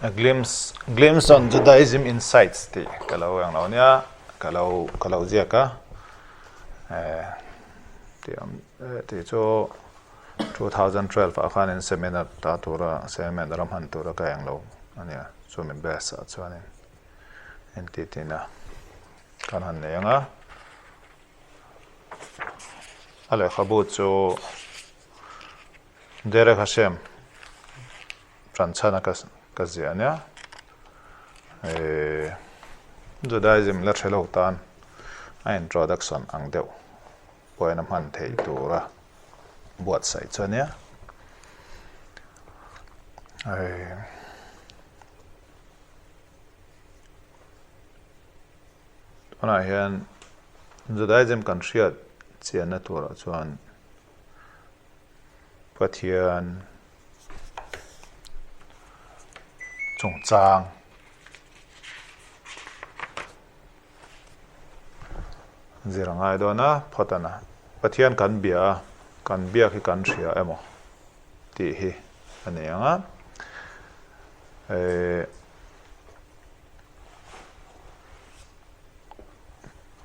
A glimpse glimpse on Judaism insights tih ka lo eng lo nia ka lo ka lo ziak a eh tih awm tih chu 2012 ah khanin seminar ta tura seminar a hman tura ka eng lo a nia chumi base ah chuanin entitna kan han nei ang a a lehkhabu chu Derek Hashem ṭanchhana ka ka ziah a nia. Ehh Judaism la hre lo tan a introduction ang deuh pawhin a hman theih tura buatsaih chu a nia. Ehh tunah hian Judaism kan hriat chianna turah chuan Pathian chungchang zir a ngai dawn a phawt a na. Pathian kan bia a, kan biak hi kan hria emaw tih hi a ni ang a. Ehh.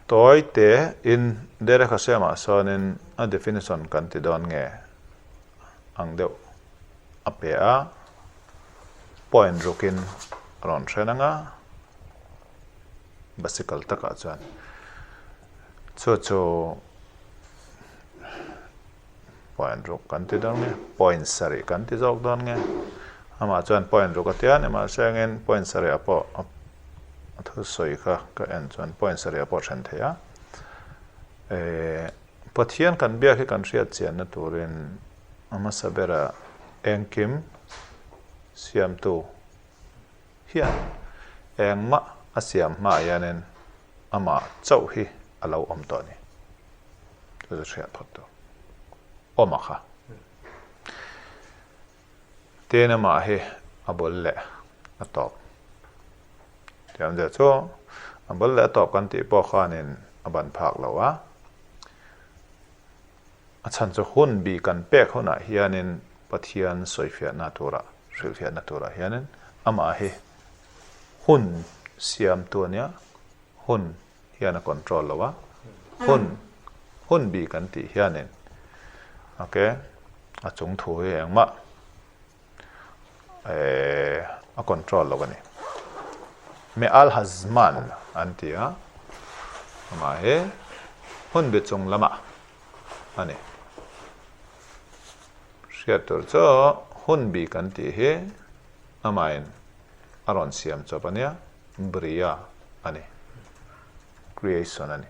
Tawi te in Derek Hashem ah sawnin a definition kan ti dawn nge ang deuh a pe a, point rukin a rawn then ang a, bicycle takah chuan chu chu point ruk kan ti dawn nge point sarih kan ti zawk dawn nge amah chuan point ruk a tia ni mahse engin point sarih ah pawh a thusawi kha ka en chuan point sarih ah pawh a then thei a ehh Pathian kan biak hi kan hriat chianna turin a hmasa bera engkim siamtu hian engmah a siam hmaah hianin amah chauh hi a lo awm tawh a ni. Chu chu hriat phawt tur. Awm a kha. Tin amah hi a bul leh a tawp. Tiang zia chu a bul leh a tawp kan tih pawh khanin a ban phak lo a. A chhan chu hun bi kan pek hunah hianin Pathian sawifiahna turah, hrilhfiahna turah hianin amah hi hun siamtu a nia, hun hian a control lo a, hun hun bi kan tih hianin ok a chung thu hi engmah eh a control lo a ni. Me'al hazman an ti a, amah hi hun bi chung lamah a ni. Hriat tur chu hun bi kan tih hi amahin a rawn siam chawp a nia. Bria a ni. Creation a ni.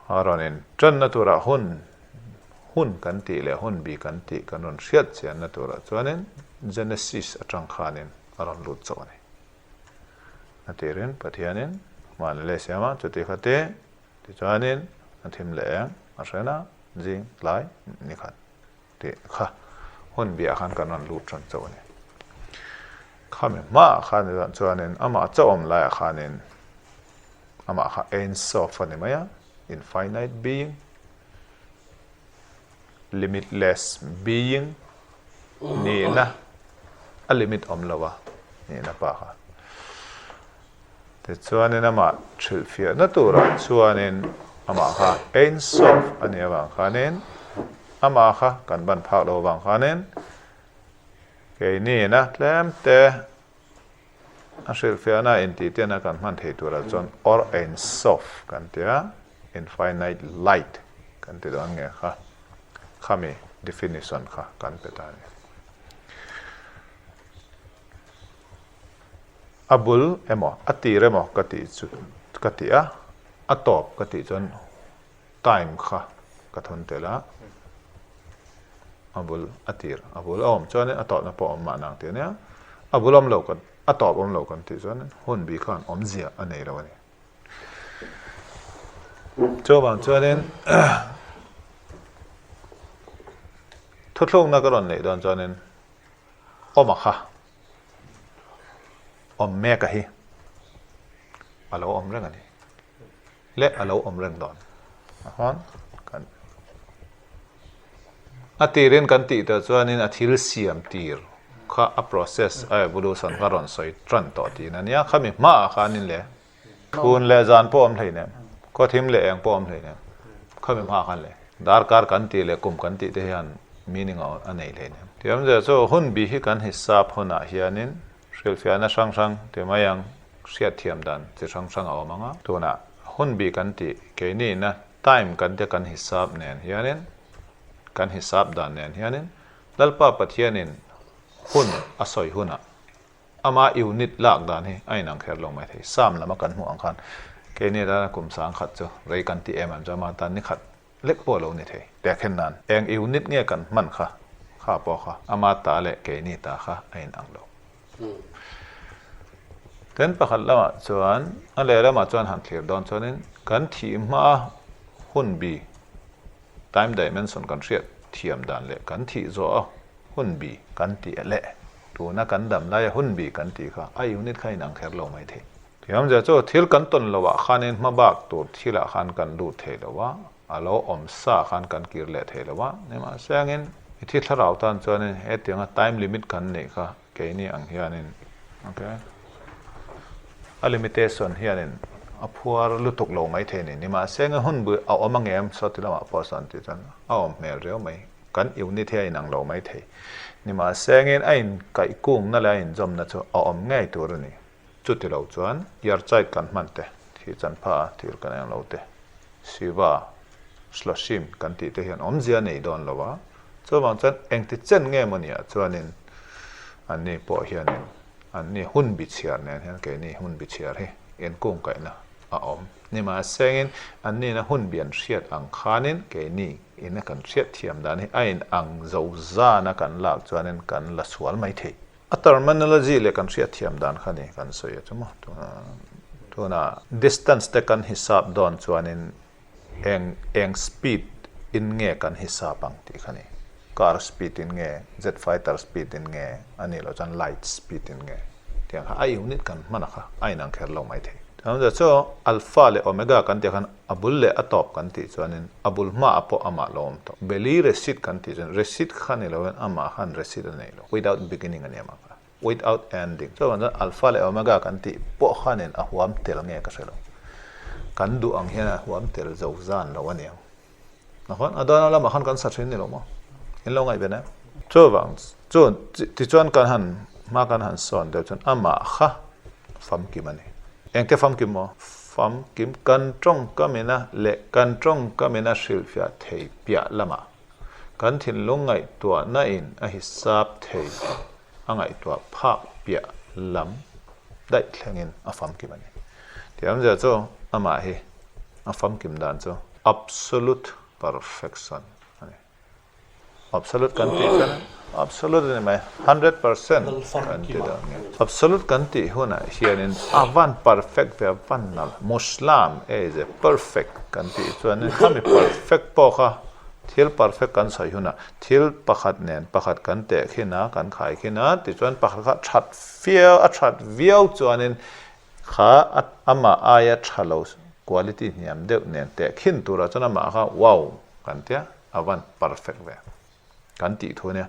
A rawn in tanna turah hun, hun kan tih leh hun bi kan tih kan rawn hriat chianna turah chuanin Genesis atang khanin a rawn lut chauh a ni. A tirin Pathianin hmanlai leh siam a, chuti kha te tichuanin a thim leh eng a hren a, zing tlai ni khat. tih kha hun biah khan kan rawn lut ṭan chauh a ni. Khami hmaah khan chuanin amah chauh awm laiah khanin amah kha Ein Sof a ni mai a, infinite being, limitless being nihna a limit awm lo a nihna pa kha. Tichuanin amah hrilhfiahna turah chuanin amah kha Ein Sof a nih avang khanin amah kha kan ban phak lo avang khanin keiniina tlem te a hrilhfiahna intihtiahna kan hman thei turah chuan Or Ein Sof kan ti a, Infinite Light kan ti dawn nge kha, khami definition kha kan pe ta a ni. A bul emaw, a tir emaw ka tih chu ka ti a, a tawp ka tih chuan time kha ka thawn tel a, a bul a tir a bul a awm chuanin a tawpna pawh a awm mahna ang tih a nia, a bul awm lo kan a tawp awm lo kan tih chuanin hun bi khan awmzia a nei lo a ni. Chuvang chuanin thuthlukna ka rawn neih dawn chuanin awm a kha. Awm mek a hi a lo awm reng a ni leh a lo awm reng dawn a hawn kan a tirin kan tih tawh chuanin a thil siam tir. kha a process a evolution kha rawn sawi tan tawh tiin a nia. Khami hmaah khanin le Chhun leh zan pawh awm hleinem, khawthim leh eng pawh awm hleinem, khami hmaah khan le darkar kan tih leh kum kan tih te hian meaning a nei hleinem. Tiamzia chu hun bi hi kan hisap hunah hianin hrilhfiahna hrang hrang ti mai ang, hriatthiam dan chi hrang hrang a awm ang a. Tunah hun bi kan tih keiniina time kan tia kan hisap nen hianin, kan hisap dan nen hianin Lalpa Pathianin hun a sawi hunah Ama unit lak dan hi a inang kher lo mai thei. Sam lama kan hmuh ang khan keini atana kum sangkhat chu rei kan ti em em chu ama tan ni khat lek pawh a lo ni thei. Tehkhen nan eng unit nge kan hman kha kha pawh kha ama ta leh keini ta kha a inang lo. Then pakhat lamah chuan a lehlamah chuan han thlir dawn chuanin kan thih hma hun bi time dimension kan hriat thiam dan leh kan thih zawh a hun bi kan tih leh tuna kan dam laia hun bi kan tih kha a unit kha inang kher lo mai thei. Thiamzia chu thil kan tawn lo ah khanin hmabak tur thil ah khan kan lut thei lo a, a lo awm sa khan kan kir leh thei lo a, nimahse angin i thi thlarau tan chuanin hetianga time limit kan neih kha keini ang hianin ok a limitation hianin a phuar lutuk lo mai thei a ni, nimahse angin hun bi a awm angem saw ti lamah pawh sawn tih chuan a awm hmel riau mai. Kan unit hi a inang lo mai thei. Nimahsengin a inkaihkungna leh a inzawmna chu a awm ngei tur a ni. Chuti lo chuan Yarchait kan hman te, thih chanpha a thil kan eng lo te, Shiva, Shloshim kan tih te hian awmzia a nei dawn lo a. Chuvang chuan engti chen nge maw niah chuanin anni pawh hianin anni hun bichhiar nen hian keini hun bichhiar hi inkungkaihna a awm. Nimahsengin annina hun bi an hriat ang khanin keini Ina kan hriat thiam dan hi a in ang zo zana kan lak chuanin kan la sual mai thei. A terminology leh kan hriat thiam dan kha ni kan sawi a chu maw. Tuna distance te kan hisap dawn chuanin eng eng speed in nge kan hisap ang tih kha ni. Car speed in nge, jet fighter speed in nge, a nih loh chuan light speed in nge tiang kha a unit kan hman a kha a inang kher lo mai thei. Chuan chu alpha leh omega kan tih khan A bul leh a tawp kan tih chuanin a bul hmaah pawh amah lo awm tawh. Beli receipt kan tih chuan receipt kha ni loin amah khan receipt a nei lo. Without beginning a ni amah kha. Without ending. Chuvang chuan Alpha leh Omega kan tih pawh khanin a huam tel nge ka hre lo. Kan duh ang hian a huam tel zo zan lo a niang. Nakhan a dawna lamah khan kan sa thin ni lo maw? In lo ngaihven em? Chuvang chuan tichuan kan han hma kan han sawn deuh chuan amah kha famkim a ni. Engte famkim maw? Famkim kan tawngkamina leh kan tawngkamina hrilhfiah thei piah lamah kan thinlung ngaihtuahna in a hisap thei a ngaihtuah phak piah lam daih thlengin a famkim a ni. Tiamzia chu amah hi a famkim dan chu absolute perfection a ni. Absolute kan tih chuan absolute a ni mai, 100% kan ti dawn nge. Absolute kan tih hunah hianin a van perfect ve, a van nalh. Muslam is a perfect kan tih chuanin khami perfect pawh kha thil perfect kan sawi hunah thil pakhat nen pakhat kan teh khin a, kan khai khin a, tichuan pakhat kha that viau, a that viau chuanin kha amah aia tha lo quality hniam deuh nen teh khin turah chuan amah kha wow kan tia. A van perfect ve kan tih thu ania,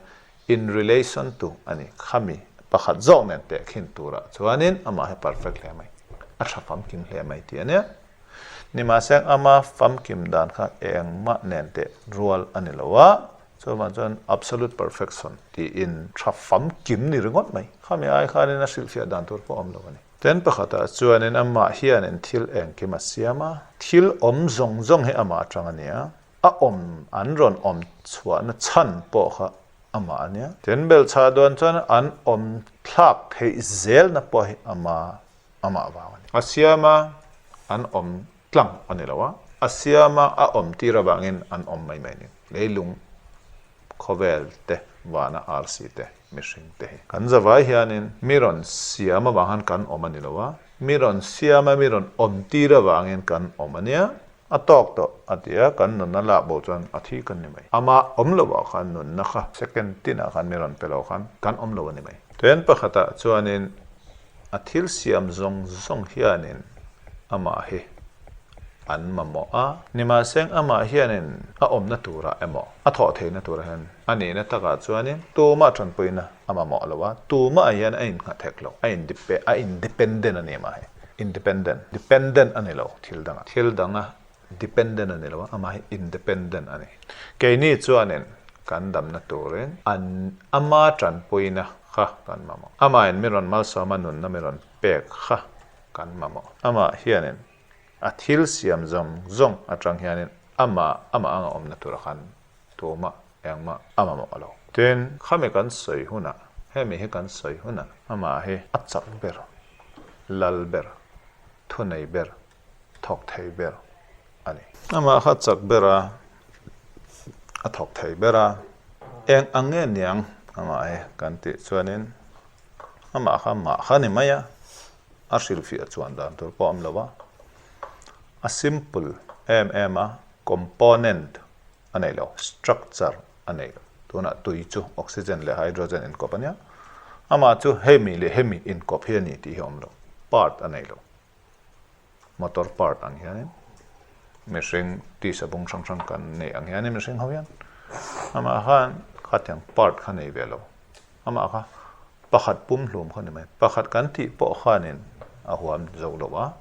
in relation to a ni, khami pakhat zawk nen tehkhin turah chuanin amah hi perfect hle mai, a tha famkim hle mai tih ania. Nimahse ama famkim dan kha engmah nen teh rual a ni lo a, chuvang chuan absolute perfection tiin tha famkim ni ringawt mai, khami ai khanin a hrilhfiah dan tur pawh a awm lo a ni. Ten pakhatah chuanin amah hianin thil engkim a siam a, thil awm zawng zawng hi amah atang a ni a, A awm an rawn awm chhuahna chhan pawh kha amah a nia. Tin, belchhah dawn chuan an awm thlak theih zelna pawh hi ama amah vang a ni. A siama an awm tlang a ni lo a, a siama a awm tir avangin an awm mai mai a ni. Leilung khawvel te, vana arsi te, mihring te hi. Kan zavai hianin mi rawn siam avang khan kan awm a ni lo a, mi rawn siama mi rawn awm tir avangin kan awm a nia. A tawk tawh a ti a, kan nunna lak bo chuan a thi kan ni mai. Amah awm lo ah khan nunna kha second tin ah khan mi rawn pe lo khan kan awm lo a ni mai. Then pakhat ah chuanin a thil siam zawng zawng hianin amah hi an mamawh a. Nimahseng amah hianin a awmna turah emaw a thawh theihna turah hian a nihna takah chuanin tumah tanpuina a mamawh lo a, tumah hian a innghat hek lo, a a independent a ni mah hi, independent, dependent a ni lo thil dangah, thil danga dependent a ni lo a, amah hi independent a ni. Keini chuanin kan damna turin an ama tanpuina kha kan mamawh. Amahin mi rawn malsawma nunna mi rawn pek kha kan mamawh. Amah hianin a thil siam zawng zawng atang hianin amah amah anga awmna tura khan tumah engmah a mamawh lo. Tin, khami kan sawi hunah, hemi hi kan sawi hunah amah hi a chak ber, lal ber, thunei ber, thawk thei ber a ni. Amah kha chak ber a, a thawk thei ber a, eng ang nge niang amah hi kan tih chuanin amah kha mah kha ni mai a, a hrilhfiah chuan dan tur pawh a awm lo a, a simple em em a, component a nei lo, structure a nei lo. Tunah tui chu oxygen leh hydrogen inkawp a nia, amah chu hemi leh hemi inkawp hi a ni tih hi a awm lo, part a nei lo. Motor part ang hianin mihring tisa bung hrang hrang kan nei ang hianin mihring ho hian amah khan khatiang part kha nei ve lo. Amah kha pakhat pumhlum kha ni mai. Pakhat kan tih pawh khanin a huam zo lo a,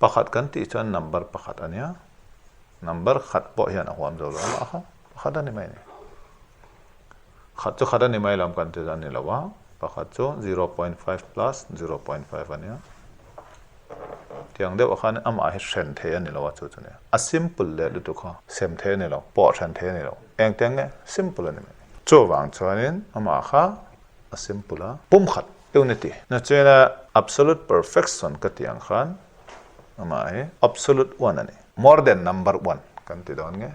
pakhat kan tih chuan number pakhat a nia, number khat pawh hian a huam zo lo. Amah kha pakhat a ni mai a ni. Khat chu khat a ni mai lam kan ti a ni lo a, pakhat chu 0.5 plus 0.5 a nia. Tiang deuh ah khan amah hi hren thei a ni lo a chu chu nia. A simple leh lutuk kha sem thei a ni lo, pawh hren thei a ni lo. Engtiang nge simple a ni mai. Chuvang chuanin amah kha a simple a, pumkhat unity. Nachina absolute perfection ka tih ang khan amah hi absolute one a ni. More than number one kan ti dawn nge.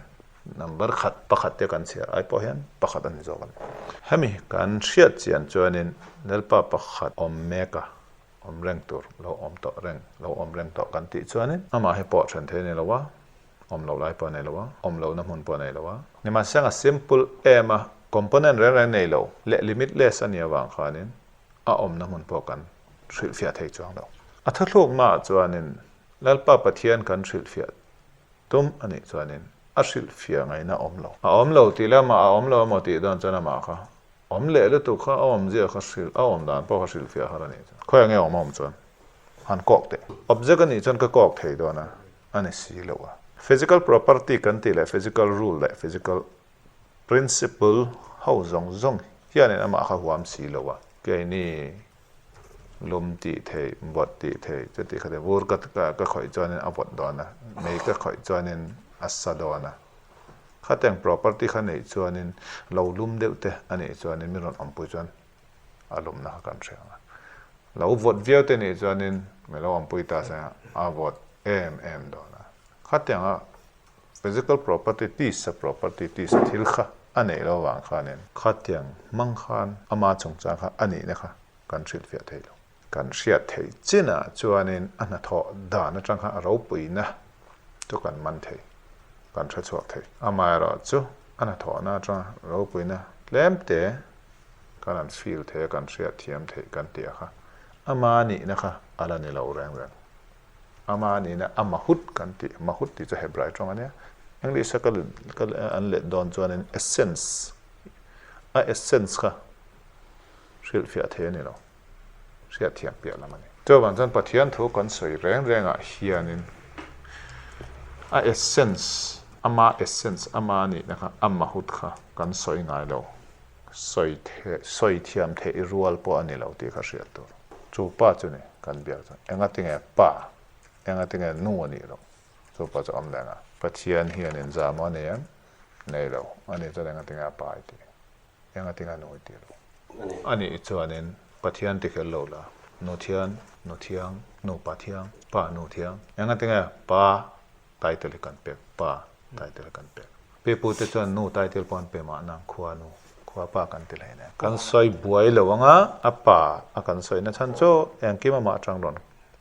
Number khat pakhat te kan chhiar ai pawh hian pakhat a ni zawk a ni. Hemi kan hriat chian chuanin Lalpa pakhat awm mek a, awm reng tur, lo awm tawh reng, lo awm reng tawh kan tih chuanin amah hi pawh then thei a ni lo a, awm loh lai pawh a nei lo a, awm lohna hmun pawh a nei lo a. Nimahseng a simple em a, component reng reng nei lo leh limitless a nih avang khanin a awmna hmun pawh kan hrilhfiah thei chuang lo. A thuthluknaah chuanin Lalpa Pathian kan hrilhfiah tum a nih chuanin a hrilhfiah ngaihna awm lo. A awm lo tih leh amah a awm lo emaw tih dawn chuan amah kha awm leh lutuk kha a awmzia kha hrilh, a awm dan pawh kha hrilhfiah har a nih chuan khawiah nge awm a awm chuan han kawk teh. Object a nih chuan ka kawk thei dawn a, a ni si lo a. Physical property kan tih leh physical rule leh physical principle ho zawng zawng hianin amah kha huam si lo a. Keini lum tih theih, vawt tih theih chuti kha te vur ka ka khawih chuanin a vawt dawn a, mei ka khawih chuanin a sa dawn a. Khatiang property kha neih chuanin lo lum deuh te a nih chuanin min rawn awmpui chuan a lumna kha kan hria ang a. Lo vawt viau te nih chuanin min lo awmpui ta se a vawt em em dawn a. Khatianga Physical property tisa property tisa thil kha a neih lo vang khanin khatiang hmang khan ama chungchang kha a nihna kha kan hrilhfiah thei lo. Kan hriat theih chinah chuanin a hnathawh dan atang khan a ropuina chu kan man thei, kan hre chhuak thei. Amaherawhchu a hnathawhna atanga ropuina tlem te kan han feel thei a, kan hriat thiam theih kan tih a kha ama nihna kha a la ni lo reng reng. Ama nihna a mahut kan tih, mahut tih chu Hebrai tawng a nia. English a ka ka an let dawn chuanin essence, a essence kha hrilhfiah thei a ni lo, hriatthiam piah lam a ni. Chuvang chuan Pathian thu kan sawi reng rengah hianin a essence, ama essence, ama nihna kha, a mahut kha kan sawi ngai lo. Sawi the, sawi thiam theih rual pawh a ni lo tih kha hriat tur. Chu pa chu ni kan biak chuan enga tinge pa, enga tinge nu a nih loh? Chu pa chu awm leh ang a. Pathian hian in zah maw a nei em? Nei lo. A nih chuan enga tinge a pa i tih? Enga tinge a nu i tih loh? A nih chuanin Pathian ti kher lo la, nu thian, nu thiang, nupa thiang, pa nu thiang. Enga tinge pa title hi kan pek, pa title hi kan pek. Pipu te chuan nu title pawh an pe mahna, khua nu, khua pa kan ti hlei nen. Kan sawi buai lo ang a, a pa a kan sawi na chhan chu engkim amah atang rawn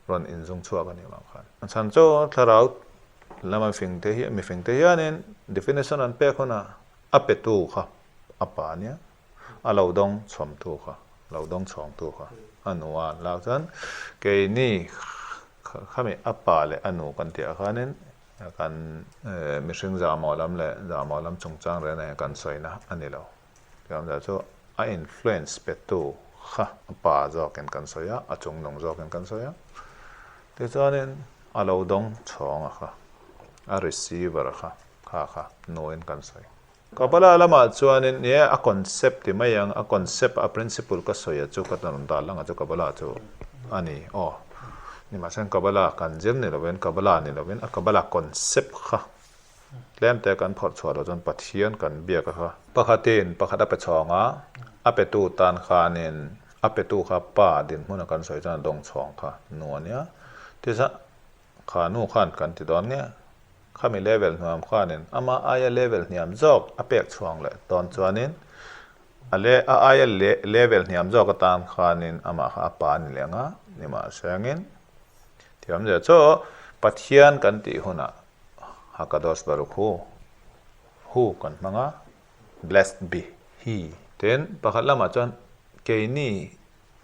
rawn inzung chhuak a nih vang khan. A chhan chu thlarau lama fing te hi, mifing te hianin definition an pek hunah a petu kha a pa a nia, a lo dawng chhawmtu kha, lo dawng chhawngtu kha a nu a an lak chuan keini Khami a pa leh a nu kan tih ah khanin Kan mihring zahmawh lam leh zahmawh lam chungchang reng reng kan sawina a ni lo. Tiangzah chu a influence petu kha a pa zawkin kan sawi a, a chungnung zawkin kan sawi a. Tichuanin a lo dawng chhawng a kha, a receiver kha, kha kha nuin kan sawi. Kabbalah lamah chuanin ni e, a concept ti mai ang, a concept, a principle ka sawi a chu ka rawn dah lang a chu Kabbalah chu a ni aw. Nimahsela Kabbalah kan zir ni lovin, Kabbalah ni lovin a Kabbalah concept kha tlem te kan phawrh chhuah loh chuan Pathian kan biak a kha. Pakhatin pakhat a pe chhawng a, a petu tan khanin a petu kha pa dinhmuna kan sawi chuan a dawng chhawng kha nu a nia. Tichuan kha nu khan kan ti dawn nge? Khami level hnuam khanin ama aia level hniam zawk a pek chhuang leh dawn chuanin a le a aia level hniam zawk atan khanin amah kha a pa a ni leh ang a, nimahsengin thiam zia chu Pathian kan tih hunah Hakadosh Baruch Hu, Hu kan hmang a, Blessed be He. Tin, pakhat lamah chuan keini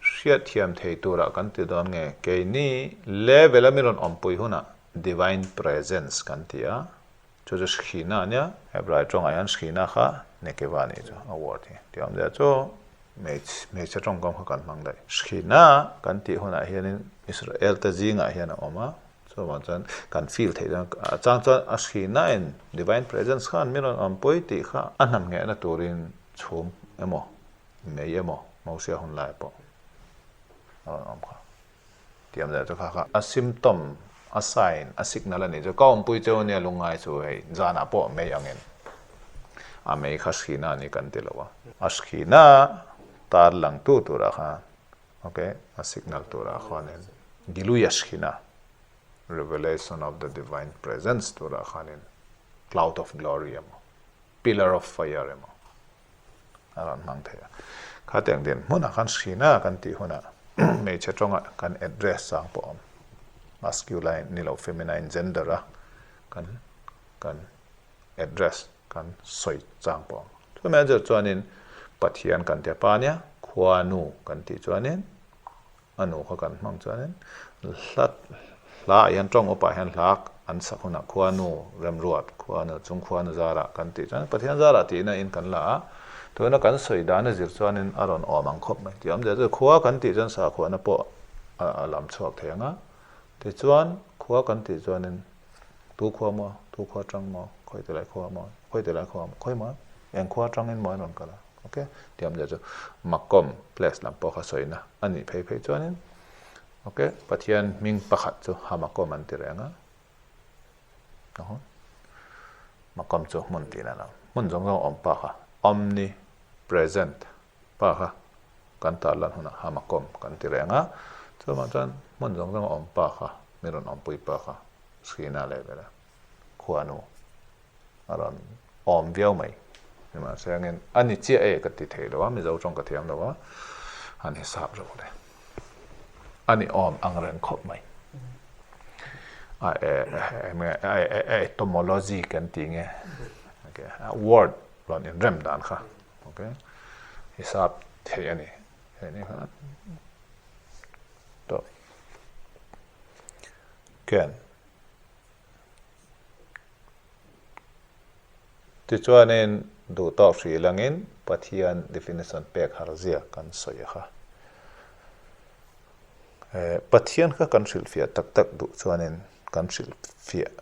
hriatthiam thei turah kan ti dawn nge, keini level a mi rawn awmpui hunah Divine Presence kan ti a, chu chu Shekhinah a nia, Hebrai tawngah hian Shekhinah kha Nekeva a nih chu a word hi. Tih awmzia chu hmeichhe tawngkam kha kan hmang daih. Shekhinah kan tih hunah hianin Israel te zingah hian a awm a, chuvang chuan kan feel theih chuan a chang chuan a Shekhinah in Divine Presence khan mi rawn awmpui tih kha a hnam nghehna turin chhum emaw mei emaw Mosia hun lai pawh a rawn awm kha. Tiam zah chu kha kha a symptom, a sign, a signal a nih chu. Ka awmpui cheu ania lungngai chu hei zanah pawh mei angin a mei kha hri-na a ni kan ti lo a. A hri-na tar langtu turah khan ok a signal turah khanin Giluia hri-na, revelation of the divine presence turah khanin cloud of glory emaw pillar of fire emaw a rawn hmang thei a. Khatiang din hmunah khan hrina kan tih hunah hmeichhe tawngah kan address chang pawh a awm. Masculine ni lo feminine gender a kan kan address kan sawi chang pawh a awm. Chumi a zir chuanin Pathian kan ti a pa nia, khuanu kan tih chuanin a nu kha kan hmang chuanin hla hlaah hian tawng upah hian hla an sak hunah khuanu remruat khuanu chung khuanu zarah kan tih chuan Pathian zarah tihna in kan la a, tuna kan sawi dan a zir chuanin a rawn awm ang khawp mai tih awmzia chu khua kan tih chuan sakhuana pawh a lam chhuak thei ang a, tichuan khua kan tih chuanin tu khua maw tu khua tang maw khawi tilai khua maw khawi tilai khua maw khawi maw eng khua tangin maw an rawn kal a. Ok, tih awmzia chu Makom place lam pawh kha sawina a nih phei phei chuanin ok, Pathian hming pakhat chu Hamakom an ti reng a, Makom chu hmun tihna lo, hmun zawng zawng awm pa kha omni present pa kha kan tarlan hunah Hamakom kan ti reng a, chuvang chuan hmun zawng zawng awm pa kha mi rawn awmpui pa kha Srina leh vela khuanu a rawn awm viau mai. Nimahse angin a ni chiah e ka ti thei lo a, Mizo tawng ka thiam lo a, a ni sap rawh le. A ni awm ang reng khawp mai. A e e e etymology kan ti nge okay a word rawn inrem dan kha okay hisap theih a ni. Hei ni kha tawh ken. Tichuanin duh tawk hrih langin Pathian definition pek har zia kan sawi kha. Pathian kha kan hrilhfiah tak tak duh chuanin kan hrilhfiah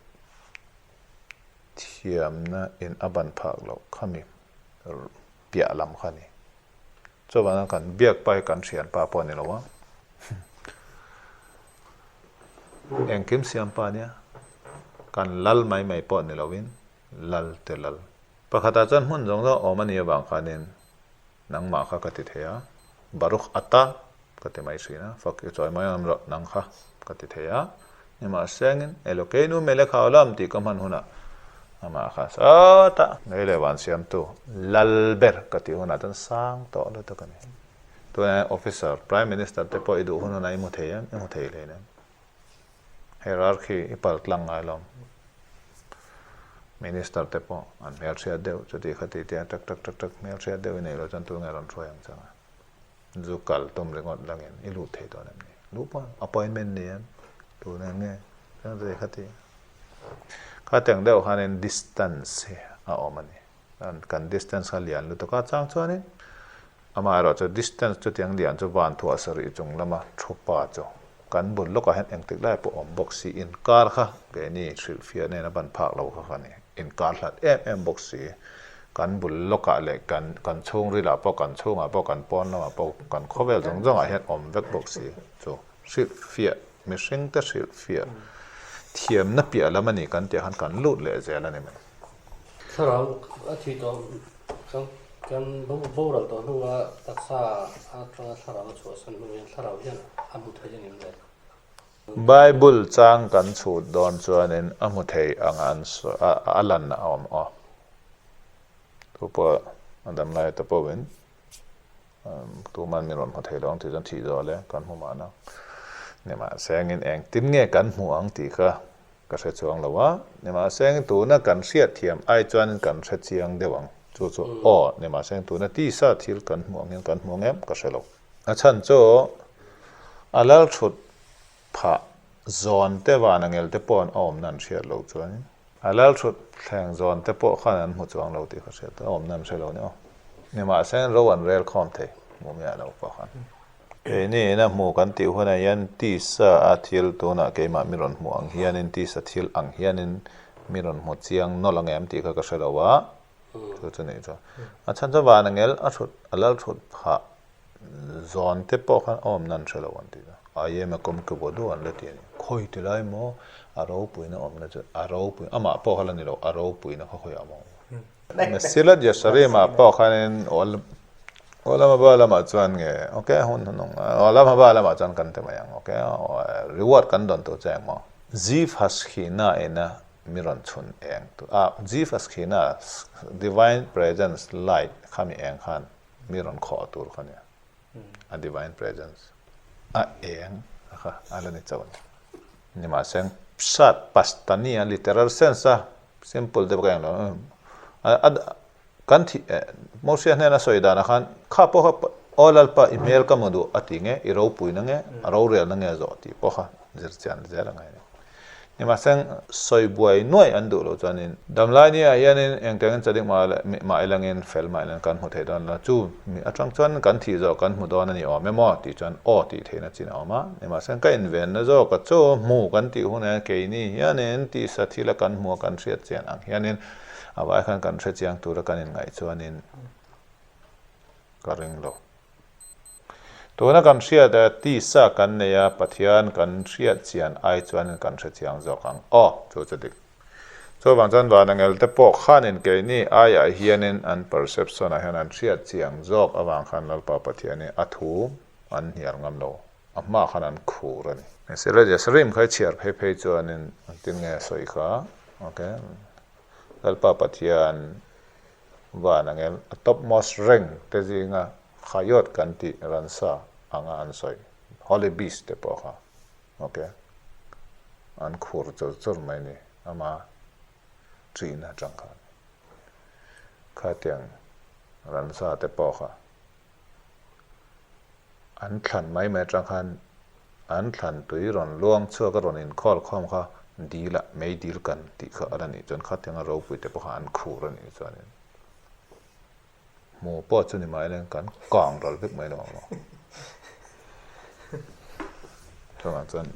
thiamna in a ban phak loh khami piah lam kha a ni. Chuvangin kan biak pa hi kan thianpa pawh a ni lo a. Engkim siam pa nia, kan lal mai mai pawh ni loin lal te lal. Pakhatah chuan hmun zawng zawng awm a nih avang khanin nangmah kha ka ti thei a, Baruch ata ka ti mai thin a, fak i chawi mai ang rawh nang kha ka ti thei a, nimahsengin Elokeinu melech haolam tih ka hman hunah amah kha sawtah lei leh van siamtu lal ber ka tih hunah chuan sang tawh lutuk a ni. Tunah officer, Prime Minister te pawh i duh hun hunah i hmu thei em? I hmu thei hlein em? Hierarchy i pal tlang ngai lo. Minister te pawh an hmelhriat deuh chuti khati tia tak tak tak tak hmelhriat deuh i nei lo chuan tunge rawn hruai ang chang a? Zu kal tum ringawt langin i lut thei dawn em ni? Luh pawh appointment ni em? Tun eng nge? Chuan chuti khati. Khatiang deuh khanin distance hi a awm a ni. Kan distance kha lian lutuk a chang chuanin amaherawh chu distance chutiang lian chu van thuah sarih chung lama thu pa chu kan bul lawkah hian engtik lai pawh awm bawk si inkar kha keini hrilhfiah nen a ban phak lo kha kha ni inkar hlat em em bawk si kan bul lawkah leh kan kan chhungril ah pawh kan chhungah pawh kan pawn lamah pawh kan khawvel zawng zawngah hian awm vek bawk si chu hrilhfiah mihring te hrilhfiah thiamna piah lam a ni kan tih ah khan kan lut leh zel a ni mai. Thlarau a thih tawh kan kan boral tawh hnua taksa atanga thlarau a chhuahsan hnu hian thlarau hian a hmu thei a ni le? Bible chang kan chhut dawn chuanin a hmu thei ang an a lan a awm aw. Tu pawh a dam lai te pawhin tuman min rawn hmu thei lo ang tih chuan thih zawh le kan hmu mahna. Nimahse engin engtin nge kan hmu ang tih kha Ka hre chuang lo a, nimahse tuna kan hriatthiam ai chuan kan hre chiang deuh ang. Chu chu aw, nimahse tuna tisa thil kan hmuh ang hian kan hmu ang em ka hre lo. A chhan chu a lal thut phah zawn te van a ngel te pawh an awmna an hriat loh chuan a lal thut thleng zawn te pawh khan an hmu chuang lo tih ka hriat a, awmna an hre lo ni aw. Nimahse ro an rel khawm thei hmu miah lo pawh khan. Keini ina hmu kan tih hunah hian tisa a thil tunah keimah mi rawn hmuh ang hianin tisa thil ang hianin mi rawn hmu chiang nawlh ang em tih kha ka hre lo a, chu chu nih chu. A chhan chu van angel a thut a lal thut phah zawn te pawh khan a awmna an hre lo an tih chu. I am a kom ke bo duh an la ti a ni. Khawi ti lai maw a ropuina awmna chu a ropui amah pawh kha la ni lo a ropuina kha khawiah maw. Mesilat Yesharim-ah pawh khanin Olam haba lamah chuan nge ok hun hnung Olam haba lamah chuan kan ti mai ang ok reward kan dawn tur che engmaw Ziv Hashkhina ina mi rawn chhun eng tur ah Ziv Hashkhina divine presence light khami eng khan mi rawn khawh tur kha nia a divine presence a eng kha a la ni chauh a ni. Nimahse pshat pastani a literal sense a Simple deuh ka eng lo a kan thi Mosia hnena sawi danah khan kha pawh kha aw Lalpa i hmel ka hmu duh a ti nge i ropuina nge a rorelna nge zawh tih pawh kha zir chian zel a ngai a ni. Nimahse sawi buai nuai an duh loh chuanin damlai ni ah hianin engtiangin chadik mah ilangin fel mah ilangin kan hmu thei dawn lo chu mi atang chuan kan thih zawh kan hmu dawn a ni awm em aw tih chuan aw tih theihna chin a awm a. Nimahse ka invenna zawk a chu hmu kan tih hunah hian keini hianin tisa thila kan hmu a kan hriat chian ang hianin a vai khan kan hre chiang tura kan inngaih chuanin ka ring lo. Tuna kan hriat a tisa kan nei a Pathian kan hriat chian ai chuanin kan hre chiang zawk ang aw chu chu dik. Chuvang chuan Vanangel te pawh khanin keini aiah hianin an perception ah hian an hriat chiang zawk avang khan Lalpa Pathianin a thu an hnial ngam lo. A hma khan an khur a ni. Siraj kha i chhiar phei phei chuanin engtin nge a sawi kha? Ok. Lalpa Pathian van angel a top most rank te zinga Chayot kan tih ransa anga an sawi Holy Beast te pawh kha ok an khur chur chur mai ni ama ṭihna atang khan khatiang ransa te pawh kha An thlan mai mai atang khan an thlan tui rawn luang chhuak a rawn inkhawl khawm kha dil ah mei dil kan tih kha a la nih chuan khatiang a ropui te pawh kha an khur a nih chuanin hmu pawh chu ni mai leng kan kang ral vek mai lo ang maw. Chuvang chuan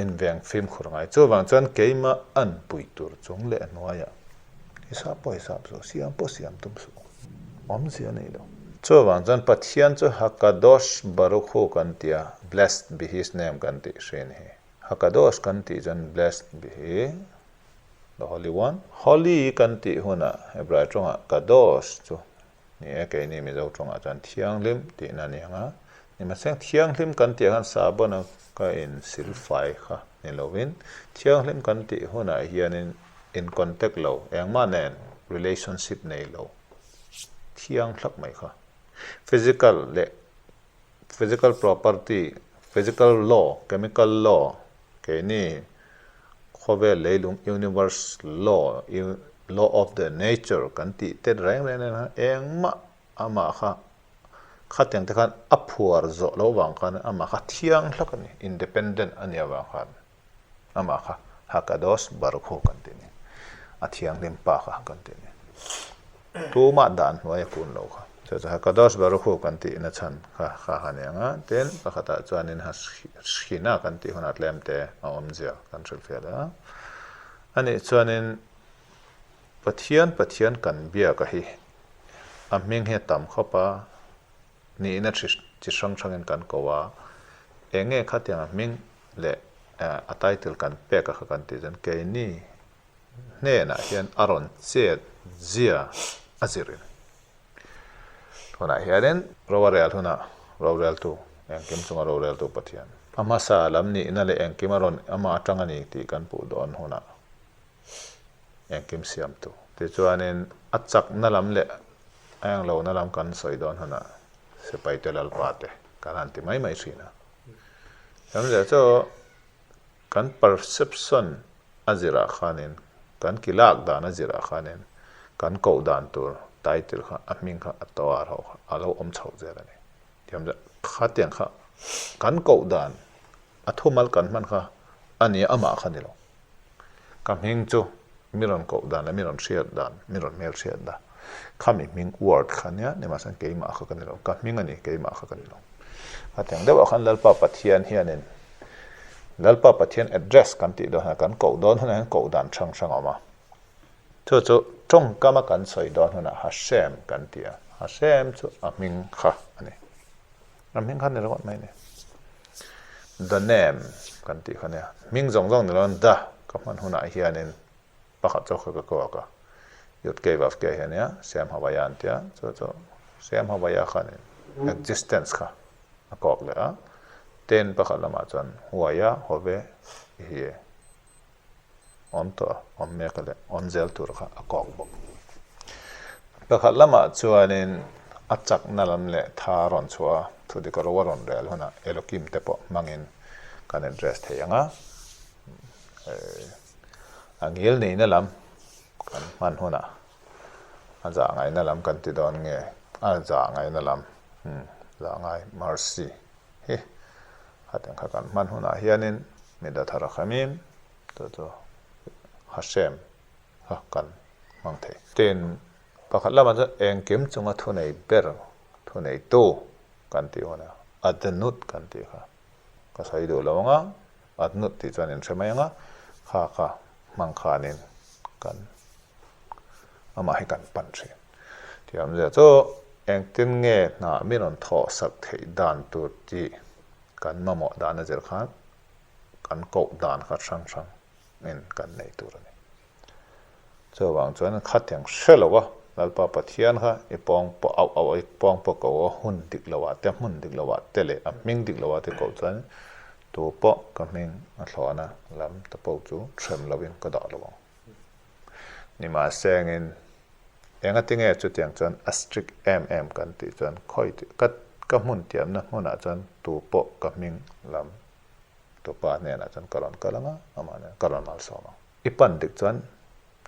inveng fimkhur ngai. Chuvang chuan keimah an pui tur chung leh hnuaiah hisap pawh hisap suh, siam pawh siam tum suh. Awmzia nei lo. Chuvang chuan Pathian chu Hakadosh Baruch Hu kan ti a, Blessed be His name kan tih hrin hi. Hakadosh kan tih chuan Blessed be He, the Holy One. Holy kan tih hunah Hebrai tawngah Kadosh chu Ni e, keini Mizo tawngah chuan thianghlim tihna a ni ang a, nimahse thianghlim kan tih ah khan sabon a ka in silfai kha ni lovin thianghlim kan tih hunah hianin in contact lo, engmah nen relationship nei lo thiang thlap mai kha. Physical leh physical property, physical law, chemical law, keini khawvel leilung universe law, law of the nature kan tih te reng reng nen khan engmah amah kha khatiang te khan a phuar zawh loh vang khan amah kha thiang hlak a ni, independent a nih avang khan amah kha. Hakadosh Baruch Hu kan ti a ni. A thianghlim pa kha kan ti a ni. Tumah dan hnuai a kun lo kha. Chu chu Hakadosh Baruch Hu kan tihna chhan kha kha a ni ang a. Tin, pakhatah chuanin Hashchina kan tih hunah tlem te a awmzia kan hrilhfiah leh a. Anih chuanin Pathian Pathian kan biak a hi a hming hi a tam khawp a, nihna chi hrang hrangin kan ko a, eng nge khatiang a hming leh a title kan pek a kha kan tih chuan keini hnenah hian a rawn chet zia a zirin tunah hianin rorel hunah roreltu engkim chunga roreltu Pathian a hmasa lam nihna leh engkim a rawn amah atang a ni tih kan puh dawn hunah engkim siamtu. Tichuanin a chakna lam leh a englohna lam kan sawi dawn hunah sipaite lalpa te kan han ti mai mai thin a. Awmzia chu kan perception a zirah khanin, kan ki lak dan a zirah khanin kan koh dan tur title kha a hming kha a to a rho kha a lo awm chhoh zel a ni. Thiamzia khatiang kha kan koh dan a thumal kan hman kha a nia amah kha ni lo. Ka hming chu mi rawn koh dan leh mi rawn hriat dan, mi rawn hmel hriat dan kha mi hming word kha nia, nimahsela keimah kha ka ni lo, ka hming a ni, keimah kha ka ni lo. Khatiang deuhah khan Lalpa Pathian hianin Lalpa Pathian address kan tih dawn hian kan koh dawn hunah hian koh dan hrang hrang a awm a. Chu chu tawngkama kan sawi dawn hunah Hashem kan ti a, Hashem chu a hming kha a ni. A hming kha ni ringawt mai ni. The name kan tih kha nia. Hming zawng zawng ni loin the ka hman hunah hianin pakhat zawk kha ka kuak a. Yud Kei Vav Kei hi a nia, Shem Havaya an tia. Chu chu Shem Havaya khanin existence kha a kawk leh a. Ten pakhat lamah chuan Huaya, Hove, Ihye. Awm tawh a, awm mek a leh awm zel tur kha a kawk bawk. Pakhat lamah chuanin a chakna lam leh tha a rawn chhuah a, thudik a ro a rawn rel hunah Elokim te pawh hmangin kan address thei ang a, a ngil neihna lam kan hman hunah a zah ngaihna lam kan ti dawn nge, a zah ngaihna lam, zah ngai, mercy, hi Hetiang kha kan hman hunah hianin Midat Harachamim chu chu Hashem kha kan hmang thei. Tin, pakhat lamah chuan engkim chunga thunei ber, thuneitu kan tih hunah Adnut kan tih kha ka sawi duh lo ang a, Adnut tih chuan in hre mai ang a, kha kha hmang khanin kan amah hi kan pan thin. Thiamzia chu engtin nge hna mi rawn thawh sak theih dan tur tih kan mamawh dan a zir khan kan koh dan kha hrang hrang in kan nei tur a ni. Chuvang chuan khatiang hre lo a, Lalpa Pathian kha i pawng pawh auh auh a, i pawng pawh ko a, hun dik lo ah te, hmun dik lo ah te leh a hming dik lo ah te koh chuan tu pawh ka hming a thlawhna lam ta pawh chu hrem lo in ka dah lo ang. Nimahsengin engatinge chutiang chuan a strict em em kan tih chuan khawi tih ka ka hmun tiamna hmunah chuan tu pawh ka hming lam tupa hnenah chuan ka rawn kal ang a, amah nen ka rawn malsawm ang. I pan dik chuan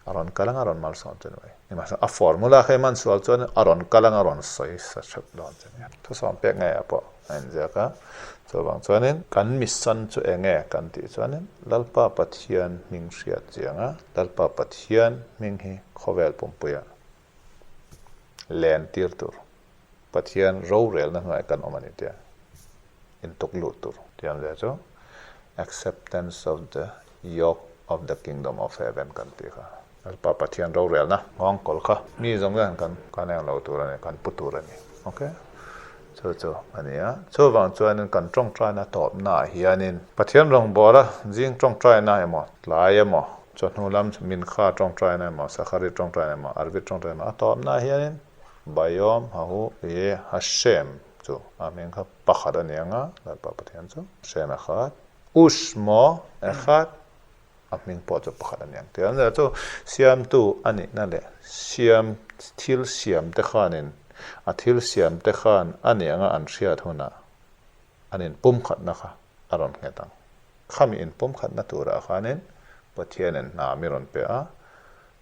a rawn kal ang a rawn malsawm che ni mai. Nimahsela a formula kha i man sual chuan a rawn kal ang a rawn sawi sa hrep dawn che nia. Thusawm pek ngeiah pawh a inziak a. Chuvang chuanin kan mission chu eng nge kan tih chuanin Lalpa Pathian hming hriat chiang a, Lalpa Pathian hming hi khawvel pumpuia len tir tur, Pathian rorelna hnuaiah kan awm a ni tia intuk lut tur. Tiang zia chu acceptance of the yoke of the kingdom of heaven kan tih kha. Lalpa Pathian rorelna nghawngkawl kha mi zawng zawng hian kan kan eng lo tur a ni, kan pu tur a ni. Ok. Chu chu a ni a. Chuvang chuanin kan tawngtaina tawpnaah hianin Pathian rawngbawla zing tawngtaina emaw, tlai emaw, chawhnu lam minkha tawngtaina emaw, sakhari tawngtaina emaw, arvit tawngtaina emaw a tawpnaah hianin Bayom Hahu Ye Hashem chu a hming kha pakhat a ni ang a, Lalpa Pathian chu Hashem Echad, Ushmo Echad, A hming pawh chu pakhat a ni ang tih a chu siamtu a nihna leh siam thil siam te khanin a thil siam te khan a nih anga an hriat hunah an inpumkhatna kha a rawn nghet ang. Khami inpumkhatna turah khanin Pathianin hna mi rawn pe a,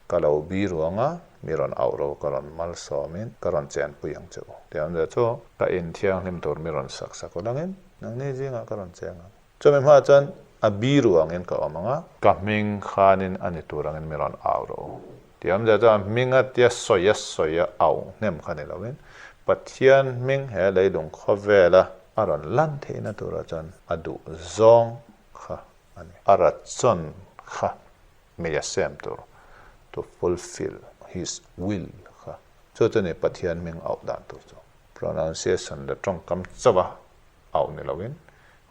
ka lo bi ruang a, mi rawn auh ro ka rawn malsawmin ka rawn chenpui ang che u tih ang chu ka inthianghlim tur mi rawn sak sak ulangin nangni zingah ka rawn cheng ang. Chumi hmaah chuan. A biru angin ka awm ang a, ka hming khanin a ni tur angin mi rawn au rawh u. Tih awmzia chuan hming a tia sawi a sawi a au hnem kha ni loin Pathian hming he leilung khawvela a rawn lan theihna turah chuan a duh zawng kha a ni. A rachawn kha mei a sem tur, to fulfill his will kha. Chu chu ni Pathian hming auh dan tur chu. Pronunciation leh tawngkam chauha auh ni loin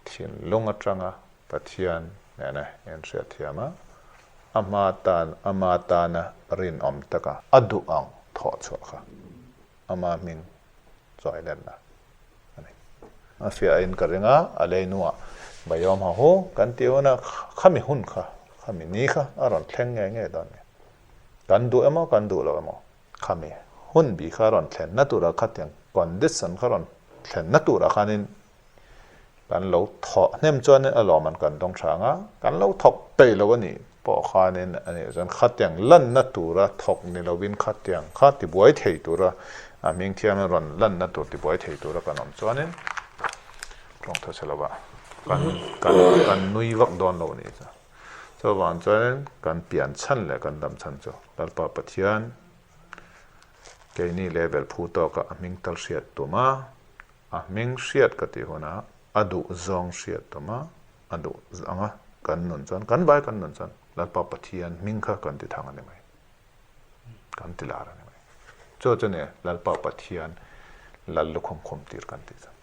thinlung atanga Pathian nena inhriatthiam a, a hma tan ama tana rinawm taka a duh ang thawh chhuah kha ama hming chawi lenna a ni. A fiahin ka ring a, a lei nuah Bayawm ha hu kan tih huna khami hun kha, khami ni kha a rawn thleng ngei ngei dawn ni. Kan duh emaw kan duh lo emaw khami hun bi kha a rawn thlenna turah khatiang condition kha rawn thlenna turah khanin Kan lo thawh hnem chuanin a lawm an kan dawng tha ang a, kan lo thawk peih lo a nih pawh khanin a nih chuan khatiang lanna tura thawk ni lovin khatiang kha tibuai thei tura a hming thiamin rawn lanna tur tibuai thei tura kan awm chuanin tawng tha chhe lova kan kan kan nui vak dawn lo a nih chu. Chuvang chuanin kan pian chhan leh kan dam chhan chu Lalpa Pathian keini level phu tawka a hming tal hriat tum a, A hming hriat ka tih hunah a duh zawng hriat tum a, a duh ang a, kan nun chuan, kan vai kan nun chuan Lalpa Pathian hming kha kan ti thang a ni mai, kan ti lar a ni mai. Chu chu ni Lalpa Pathian lal lukhum khum tir kan tih chuan.